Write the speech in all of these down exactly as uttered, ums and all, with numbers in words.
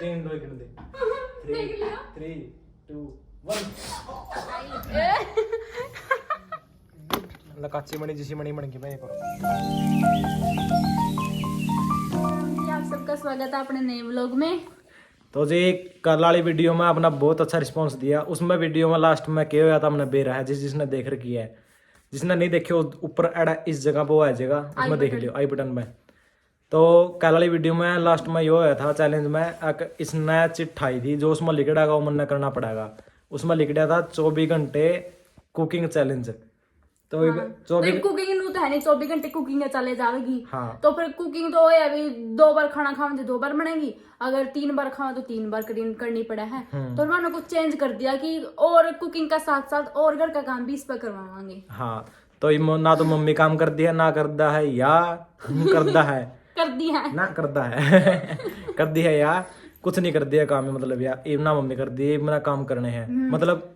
तीन, दो, एक, दे। Three, देख लिया। Three, two, one। लकाची मणि जिसी मणि बन गई भाई, करो। जी, आप सबका स्वागत है अपने नए व्लॉग में। तो जी, कल वाली वीडियो में आपने बहुत अच्छा रिस्पांस दिया। उसमें वीडियो में लास्ट में क्या होया था, हमने बेरा है, जिस जिसने देख रखी है। जिसने नहीं देखी, वो ऊपर एड़ा इस जगह पे आ जाएगा, उसमें देख लियो, आई बटन में। तो कल वाली वीडियो में लास्ट में यो होया था, चैलेंज में एक इसने चिट ठाई थी, जो उसमें लिखड़ा का वो मन्ने करना पड़ेगा। उसमें लिखड़ा था चौबीस घंटे कुकिंग चैलेंज। तो हाँ। चौबीस कुकिंग नू तो है नहीं, चौबीस घंटे कुकिंग चले जाएगी। हाँ। तो फिर कुकिंग तो है अभी, दो बार खाना खावे तो दो बार बनेगी, अगर तीन बार खावे तो तीन बार करनी पड़े है। हम्म। तो उन्होंने कुछ चेंज कर दिया कि और कुकिंग का साथ साथ और घर का काम भी इस पर करवावांगे। हाँ। तो ये ना तो मम्मी काम कर दिया, ना करदा है या करदा है। कर दी है। ना करदा है। कर दी है या कुछ नहीं कर दिया काम, मतलब या ये ना मम्मी कर दी, ये मेरा काम करने हैं। हम्म। मतलब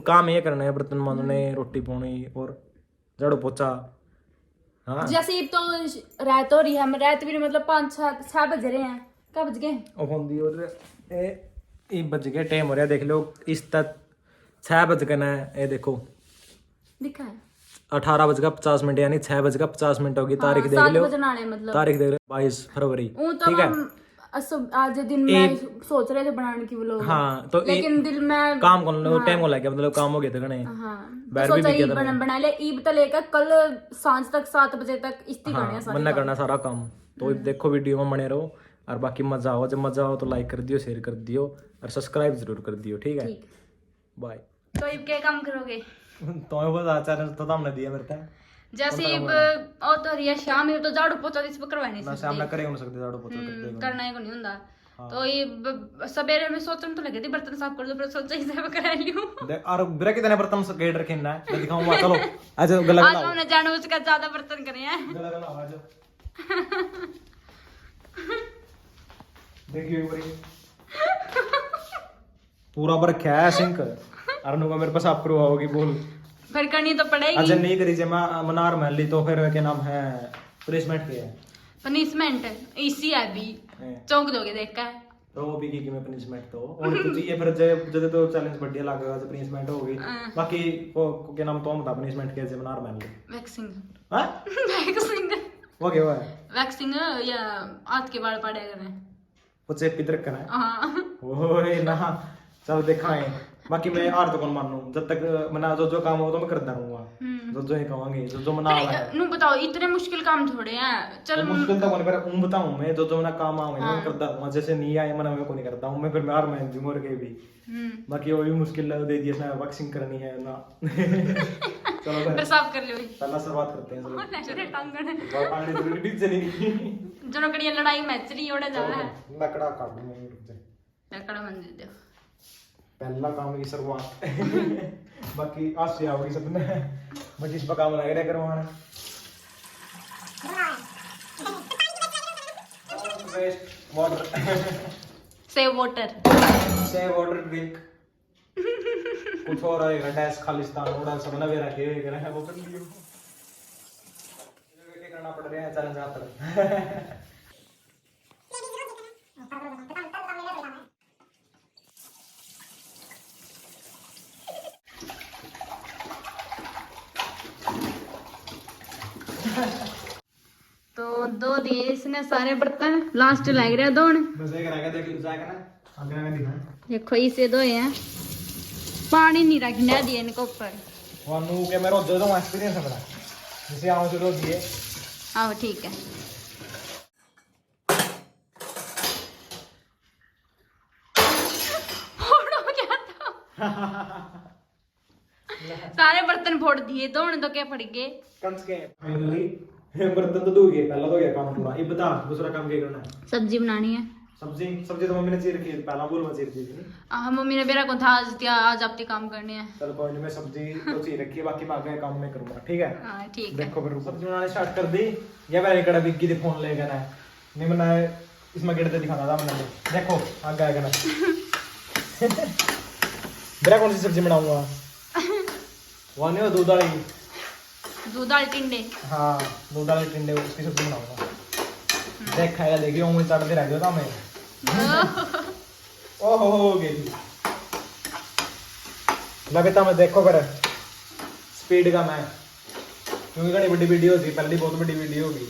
काम ये करने हैं, बर्तन मांजने, रोटी पानी और झाड़ू पोछा। हाँ। जैसे इब तो रात हो रही है, हम रात भी मतलब पाँच छः छः बज रहे हैं। कब बज गए? ओ होंदी और ए, ए बज गए, टाइम हो रहा, देख लो, इस तक छः बज गए ना। ये देखो, दिखा है। अठारह बज का पचास मिनट, यानी छः बज का पचास मिनट होगी। तारीख हाँ, देख सात लो, बजने वाले मतलब। तारीख देख लो, बाईस फरवरी। ऊँ तो ठीक है। हम असु-, आज दिन में सोच रहे थे बनाने की व्लॉग। हाँ, तो लेकिन दिल में काम कौन लो, हाँ। टाइम को लग गया, मतलब काम हो गया था घणे। हाँ, तो बाहर भी सोचा बिक गया था बना, बना ले, ईब तो लेकर कल सांझ तक सात बजे तक इस्ती हाँ, करने सारे मन्ना काम। करना सारा काम। तो हम्म। देखो वीडियो में बने रहो, और बाकी मजा आओ, जब मजा आओ तो लाइक कर दियो, शेयर कर दियो और सब्सक्राइब जरूर कर दियो, ठीक है? ठीक। बाय। तो इब क्या काम करोगे? तो बस आ चैलेंज तो हमने दिया मेरे पे। जैसे और इब तो और तो रिया शाम, इब तो झाड़ू पोछा इस पे करवा नहीं ना, शाम सकते। ना करे हो सकते झाड़ू पोछा हम्म, करते हो। करना ही को नहीं होता। हाँ। तो ये ब-, सवेरे में सोचन तो लगे थे बर्तन साफ कर दो, पर सोचा ही सब करा लियो। देख, और बिरा कितने बर्तन से गेट रखे ना, मैं दिखाऊंगा, चलो। आज गला आज गला हमने जानबूझ कर ज्यादा बर्तन करे हैं। गला गला, आ जाओ। देखियो एक बार ये। पूरा भर रखा है सिंक। अरनू का मेरे पास आप करवाओगी बोल। फिर करनी तो पड़ेगी। अच्छा, नहीं करी जे मैं मनार महली तो फिर क्या नाम है, पनिशमेंट क्या है? पनिशमेंट इसी है अभी। हैं। चौंक दोगे देख कर। तो वो भी की, की मैं पनिशमेंट तो और कुछ ये फिर जे, जदे तो चैलेंज बढ़िया लागेगा, जो पनिशमेंट होगी। हाँ। बाकी को, को क्या नाम तो हम बता, पनिशमेंट क्या है जे मनार महली? वैक्सिंग। हाँ? वैक्सिंग। वो क्या हुआ है? वैक्सिंग या हाथ के बाल पाड़े करने। वो चेपी तो रखना है। हाँ। ओए ना, चल देखा है। बाकी मैं हार तो कौन मानू, जब तक मना जो जो काम हो तो मैं करता रहूंगा। हम्म। जो जो ही कहांगे, जो जो मना पर वाला है। नू बताओ, इतने मुश्किल काम थोड़े हैं। चल तो मुश्किल तो कौन, पर ऊं बताऊं मैं, जो जो मना काम आवे ना, मैं हाँ। करता रहूंगा। जैसे नहीं आए मना, मैं को नहीं करता हूं मैं, फिर मैं हार मान जूंगा और के भी। हम्म। बाकी वो भी मुश्किल दे दिया इसने, वैक्सिंग करनी है ना। चलो फिर। फिर साफ कर लो। पहला शुरुआत करते हैं, चलो। और नेचुरल टांगन है। बाबा ने तो डीजे नहीं। जो लकड़ियां लड़ाई मैच रही, ओड़े जाना है। चलो, लकड़ा काट दूंगा, रुक जा। लकड़ा बन दे दो। पहला काम की शुरुआत। बाकी आज से आओगी सबने। बाकी इस पर काम लग रहा करवाना। Waste water। Save water। Save water drink। कुछ और है, डैश खालिस्तान, उड़ा सब नवे रखे हुए हैं, वो कर लियो। ये करना पड़ रहा है, चैलेंज आता है। तो दो दिए इसने सारे बर्तन, लास्ट लग रहा धोन। बस एक रह गया, देख लो जाकर ना, आगे आगे दिखा। देखो इसे दो हैं, पानी नहीं रखने दिए इनको ऊपर। वानू के मैं रोज दो एक्सपीरियंस है मेरा, जैसे आऊँ तो रोज दिए। आओ ठीक है। फोड़ हो गया था। सारे बर्तन फोड़ दिए, धोने तो क्या पड़ गए। कंच के फाइनली बर्तन तो धो गए, पहला तो हो गया काम पूरा। ये बता, दूसरा काम क्या करना है? सब्जी बनानी है। सब्जी, सब्जी तो मम्मी ने चीर रखी है, पहला बोल मैं चीर दी थी। आ, मम्मी ने बेरा को था आज, क्या आज आपकी काम करनी है। चल कोई नहीं, मैं सब्जी तो चीर रखी है, बाकी मैं आगे काम मैं करूंगा, ठीक है? हाँ, ठीक है। देखो फिर सब्जी बनानी स्टार्ट कर दी, या मेरा कड़ा बिग्गी दे फोन लेकर ना। नहीं, मैंने इसमें गिरते दिखाना था मैंने। देखो, आ गया कहना। बेरा कौन सी सब्जी बनाऊंगा? वो नहीं, वो दूध वाली। दूध वाले टिंडे। हाँ, दूध वाले टिंडे, उसकी सब्जी बनाऊंगा। हम्म। देख खाएगा, देखियो, ऊँगली चाटते रह जाओ ना मैं। ओह। ओहो, हो गई। लगता मैं देखो कर स्पीड का मैं, क्योंकि घणी बड़ी वीडियो होगी, पहली बहुत बड़ी वीडियो होगी।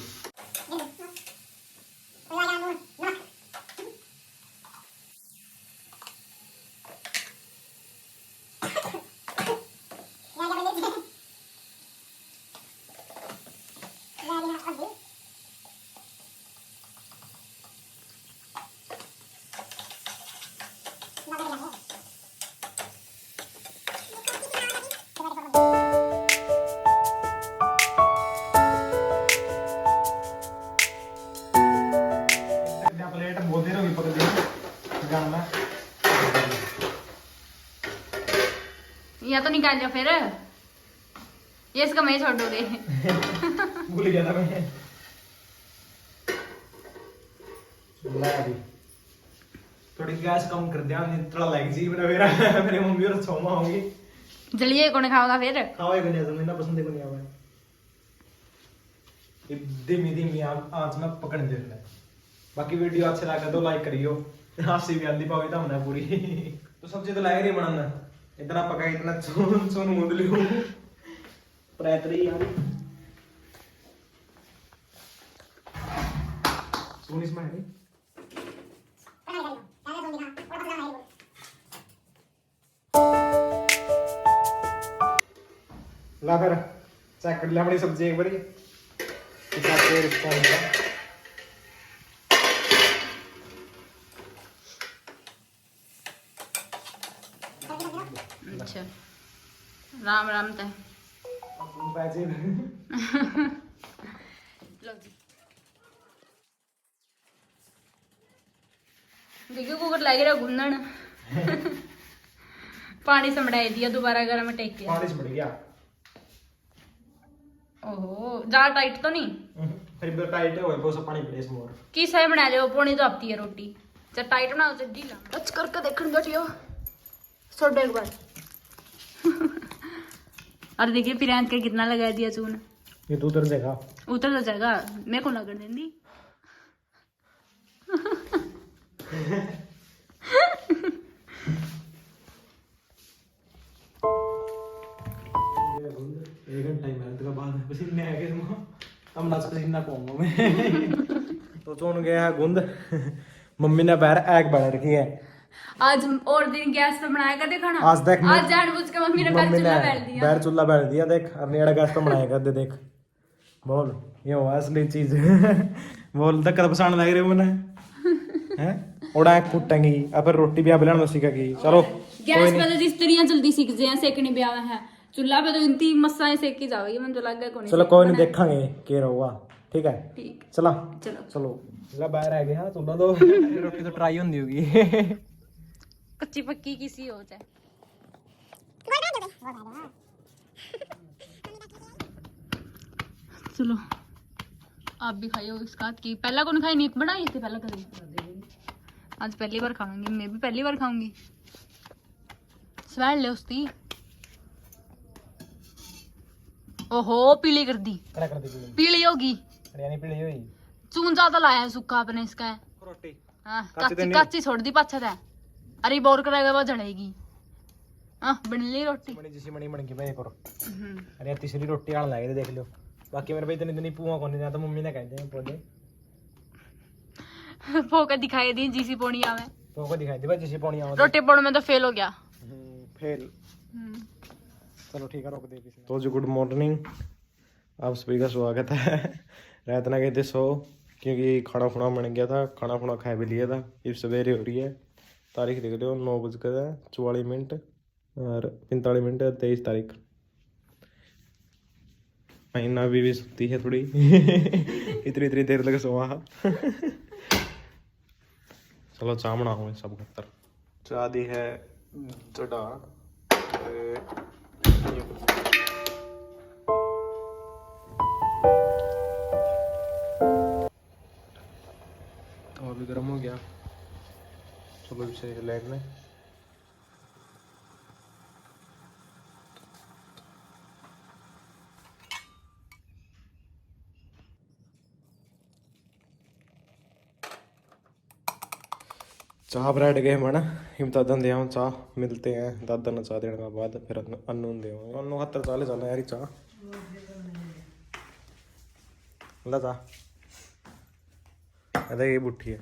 प्लेट बहुत देर होगी पकड़ दी। या तो निकाल लिया फिर। ये इसका मैं ही छोड़ दोगे। भूल गया था मैं। ला अभी। थोड़ी गैस कम कर दिया, नहीं थोड़ा लाइक जी मेरा, मेरा, मेरी मम्मी और सोमा होंगी। जलिए कौन खाओगा फिर? खाओ ही कोनी, तो मैं ना पसंद ही कोनी आवे। ये धीमी धीमी आंच, आंच में पकने देना है। बाकी वीडियो अच्छे लगे तो लाइक करियो, हांसी भी आंदी पावे तो हमने पूरी। तो सब्जी तो लाग रही बनाना, इतना पका, इतना चून चून मूंद लियो। पर इतनी यार चून इसमें है नहीं। ला फिर चेक कर ले अपनी सब्जी एक बारी, कितना तेल इसका निकला। अच्छा, राम राम ते। बाजी। लो जी। देखियो, कुकर लाग रहा गुंदन। पानी समड़ाई दिया दोबारा, गरम टेक के। पानी समड़ गया। ओहो, ज्यादा टाइट तो नहीं? हम्म, फिर भी टाइट है, वो सब पानी पड़े इसमें और। किस है बना ले, वो पौनी तो आती है रोटी। जब टाइट बनाओ तो ढीला। टच करके देखण बैठियो, छोड़ एक बार। और देखिए, प्रियांक के कितना लगा दिया चून। ये तो उतर जाएगा। उतर तो जाएगा, मैं को लगन देंदी। एक घंटा ही मेहनत का बाद पसीने आ गए, हम नाच पसीना पाऊंगा मैं। तो चुन गया है गुंद। मम्मी ने बाहर आग बाल रखी है। आज और दिन गैस पे बनाया कर दे खाना। आज देख, आज जानबूझ के मम्मी ने बाहर चूल्हा बाल दिया। बाहर चूल्हा बाल दिया देख, और नेड़ा गैस पे बनाया कर दे देख। बोल, ये हुआ असली चीज। बोल, धक्का तो पसंद लग रहे मने। हैं? उड़ा कूटेंगी, अब फिर रोटी भी आप लेना सीखेगी। चलो, गैस पे तो जिस तरिया जल्दी सीख जाए, सेकनी भी आवे है। चूल्हा पे तो इतनी मस्सा ही सेकी जावेगी, मन तो लग गया कोनी। चलो, कोई नहीं, देखांगे के रहूगा। ठीक है? ठीक। चला? चलो। चलो। ला, बाहर आ गया, चूल्हा तो। रोटी तो ट्राई होंदी होगी। कच्ची पक्की किसी हो जाए। चलो, आप भी खाइयो इसका हाथ की। पहला कौन खाई? नीत बनाई थी पहला कभी। आज पहली बार खाऊंगी, मैं भी पहली बार खाऊंगी। स्वाद ले उसकी। ओहो, पीली कर दी। कड़ा कर दी पीली। पीली होगी। अरे, यानी पीली हुई। चून ज्यादा लाया है सुक्का आपने इसका। रोटी। हाँ, काची काची, तो नहीं। काची छोड़ दी पाछे तै। अरे, बोर करेगा, वो जलेगी। हाँ, बन ली रोटी। बनी जिसी बनी बन गई भाई, एक और। हम्म। अरे, तीसरी रोटी आने लगे, देख लो। बाकी मेरे भाई इतनी, इतनी पुआ कोनी, या तो मम्मी ने कह दे, बोले। पोका दिखाई दी, जिसी पोनी आवे। पोका दिखाई दे भाई, जिसी पोनी आवे। रोटी पोण में तो फेल हो गया। हम्म, फेल। हम्म। चलो, ठीक है, रोक दे पीछे। तो जी, गुड मॉर्निंग। आप सभी का स्वागत है। रात ना गए थे सो, क्योंकि खाना खुना बन गया था, खाना खुना खा भी लिया था। इब सवेरे हो रही है, तारीख देख लो, नौ बज के है चौवालीस मिनट और पैंतालीस मिनट है, तेईस तारीख। महीना अभी भी सुती है थोड़ी। इतनी, इतनी देर लगे सोवा। चलो, चाह बनाओ सब खातर। चाह दी है चढ़ा। ए, तवा भी गर्म हो गया। चलो, इसे लाइट में। चाह ब्रेड गए हम, है ना? हम दादा ने देवा चाह, मिलते हैं दादा ने चाह देने के बाद, फिर अन्नू, अन्नू ने देवा। अन्नू खातर चाले चाले यार चाह। ला चाह। अरे ये बुढ़ी है।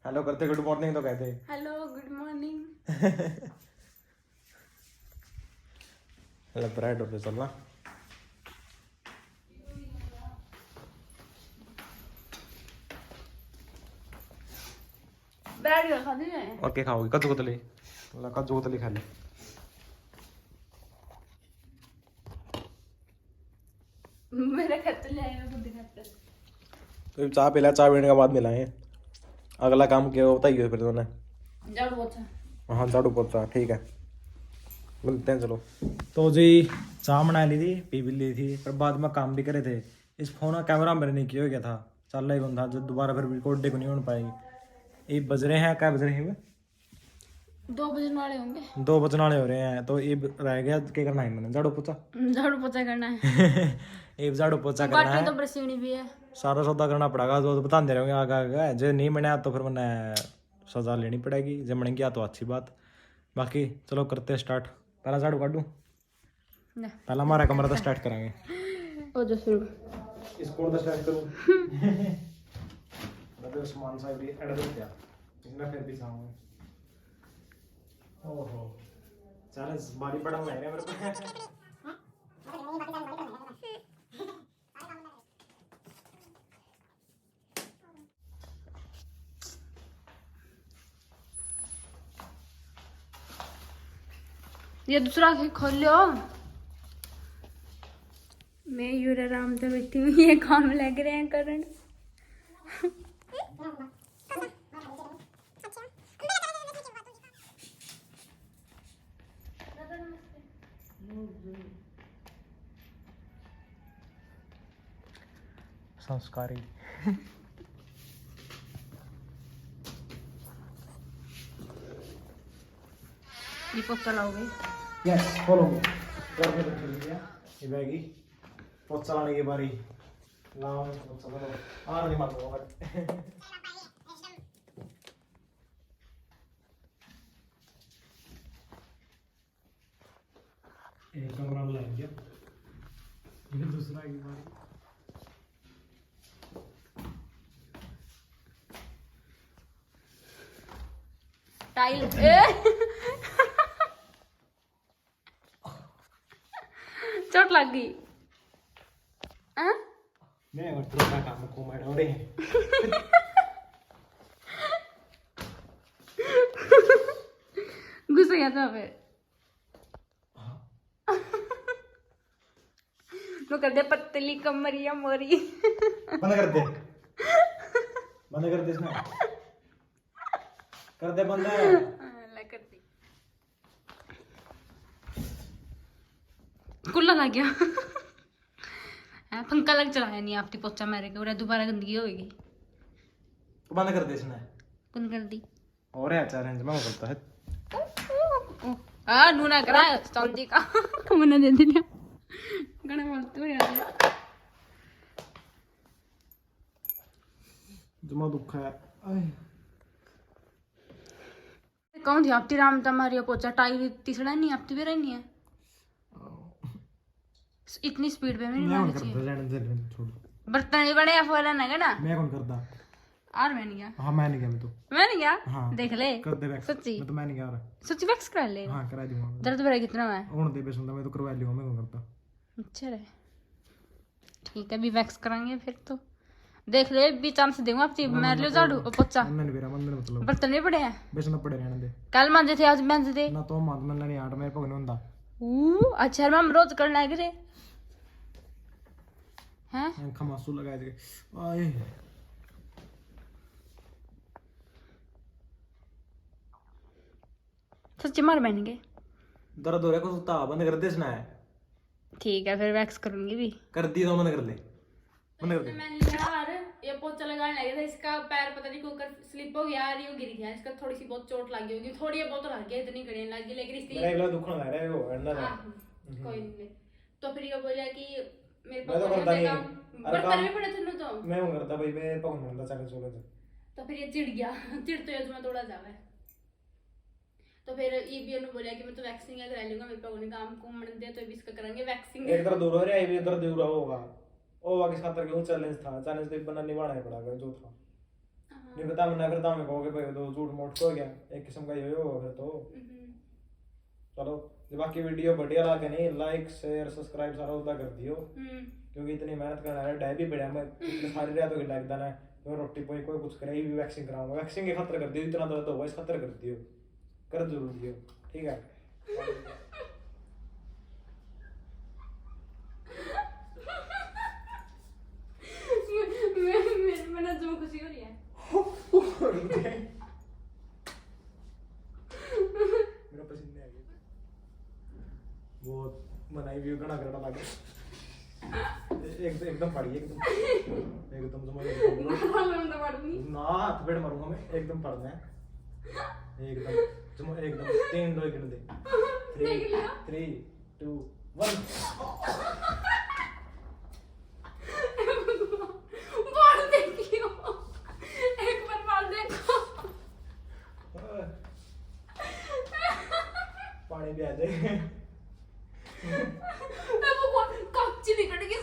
हेलो करते गुड मॉर्निंग तो कहते। Hello, good morning. Hello, bread और चलना। ब्रेड का खाती है। और क्या खाओगी? काजू कतली। ला, काजू कतली खा ले। मेरा खर्च ले आया, खुद खर्च। तो चाह पी ला, चाह पीने के बाद मिलाएं। अगला काम क्या होता है, ये फिर तूने? झाड़ू पोछा। हाँ, झाड़ू पोछा, ठीक है, मिलते हैं, चलो। तो जी, चाह बना ली थी, पी भी ली थी, पर बाद में काम भी करे थे। इस फोन का कैमरा मेरे नहीं किया गया था, चल ही कौन था, जब दोबारा फिर रिकॉर्ड को नहीं हो पाएगी। ये बज रहे हैं, क्या बज रहे हैं? दो बजने वाले होंगे। दो बजने वाले हो रहे हैं, तो इब रह गया, क्या करना है मैंने? झाड़ू पोछा। हम्म, झाड़ू पोछा करना है। इब झाड़ू पोछा करना बाटी है। तो बरसीनी भी है। सारा सौदा करना पड़ेगा, जो तो बताते रहेंगे आगे आगे। जो नहीं बना तो फिर मैंने सजा लेनी पड़ेगी, जो बन गया तो अच्छी बात। बाकी चलो करते हैं स्टार्ट। पहला झाड़ू काटूं। ले। पहला हमारा कमरा तो स्टार्ट करांगे। ओ जो शुरू। इस कौन तो स्टार्ट करूं? मतलब सामान साहब ये एड कर दिया। इतना फिर भी सामान। ओहो। सारा भारी पड़ा हुआ है मेरे पे। ये दूसरा के खोल लो। मैं यूरा आराम से बैठी हूँ, ये काम लग रहे हैं करण। संस्कारी। ये पोछा लाओगे? Yes, follow me. ये बैगी पोछा लाने की बारी। लाओ पोछा, चलो। और नहीं मालूम होगा। एक कमरा में लग गया। ये दूसरा की बारी। टाइल, ए! चोट लग गई। हाँ? मैं और तेरा काम को मारो रे। गुस्सा गया था फिर। हाँ। नु कर दे पतली कमरिया मोरी। बंद कर दे। बंद कर दे इसने। कर दे बंद। हाँ, ले कर दी। कुल्ला लग गया। हैं, पंखा लग चलाया नहीं आपकी पोछा मारे के, उरे दोबारा गंदगी होगी। तो बंद कर दे इसने। कौन कर दी? और है चैलेंज में करता है। आ, नूना करा चांदी का। मैंने दे दिया। घना फालतू है यार। जमा दुख है। आए। कौन थी आपती राम तमारी पोचा टाई तीसरा नहीं आपती भी रहनी है। इतनी स्पीड पे मेरी मैं मार कौन चाहिए। करता, रहने दे, रहने दे, छोड़। बर्तन ही बड़े फोलन है ना। मैं कौन करता? और मैं नहीं गया। हाँ, मैं नहीं गया, मैं तो। मैं नहीं गया। हाँ। देख ले। कर दे वैक्स। सच्ची? मैं तो मैं नहीं गया और। सच्ची वैक्स करा ले। हाँ, करा दूंगा मैं। दर्द भरा कितना है? और दे बेसुंदा, मैं तो करवा लूंगा, मैं कौन करता? अच्छा रे। ठीक है, अभी वैक्स करांगे फिर तो। देख ले, भी चांस दूंगा आपती। ना, मार ना, लियो ना, झाड़ू, ना। पोछा। ना, ना, मेरा मन नहीं मतलब। बर्तन भी पड़े हैं। बेसन पड़े रहने दे। कल मांजे थे, आज मांज दे। ना तो मांज, मन नहीं आट, मेरे पग नहीं होंदा। ऊ, अच्छा, हम रोज करना है रे। हैं? आंखा मासू लगा दे। आए। सच्ची मार बहन के। दर्द हो रहा है, कुछ तो बंद कर दे इसने। ठीक है, फिर वैक्स करूंगी भी। कर दी तो बंद कर दे। बंद कर दे। मैं यार, ये पोछा लगाने लगे थे, इसका पैर पता नहीं क्यों कर स्लिप हो गया और ये गिर गया। इसका थोड़ी सी बहुत चोट लगी होगी, थोड़ी बहुत लग गई, इतनी घणी लगी, लेकिन इसकी मेरा इतना दुखण लग रहा है, वो अंडा था। हाँ, हम्म। कोई नहीं। तो फिर ये बोला कि मेरे मैं तो पापा ने करता नहीं। काम, अरे बर्तन काम भी पड़े थे ना तो। मैं कौन करता भाई, मैं पकड़ नहीं करता, चल, छोड़ दे। तो फिर ये चिढ़ गया। चिढ़ तो ये तुम्हें थोड़ा ज्यादा है। तो फिर ये भी उन्होंने बोला कि मैं तो वैक्सिंग करा लूंगा, मेरे पे उन्हें काम को मन दे, तो भी इसका करेंगे वैक्सिंग। एक तरह दूर हो रहा है, ये भी इधर दूर होगा। ओ, आगे खातर के वो चैलेंज था, चैलेंज तो एक बना निभाना ही पड़ा, जो था। हाँ। नहीं पता, मैं ना करता, मैं कहोगे भाई तो झूठ मूठ हो गया, एक किस्म का ये होगा फिर तो। हम्म। चलो, जो बाकी वीडियो बढ़िया लगे नहीं, लाइक शेयर सब्सक्राइब सारा उदा कर दियो, हम्म। क्योंकि इतनी मेहनत करना है, डाय भी पड़ा मैं इतने सारी रात हो गई लगदा ना, तो रोटी पोई कोई कुछ करे ही वैक्सिंग कराऊंगा, वैक्सिंग के खातर कर दियो, इतना दर्द होगा इस खातर कर दियो, कर जरूर दियो, ठीक है। मैं मैं मैं ना जो खुशी हो रही है। मेरा पसीने आ गए। बहुत मनाई भी घना करना लग गया। एक एकदम पड़ी एकदम, एकदम जमा एकदम। ना मैं तो पढ़ूंगी। ना, थपेड़ मारूंगा मैं, एकदम पड़ना है। एकदम जमा एकदम तीन दो गिन दे। देख लिया। Three, two, one। बाल देखियो, एक बार बाल देखो। पानी भी आ जाए। वो कौन कच्ची निकल गई,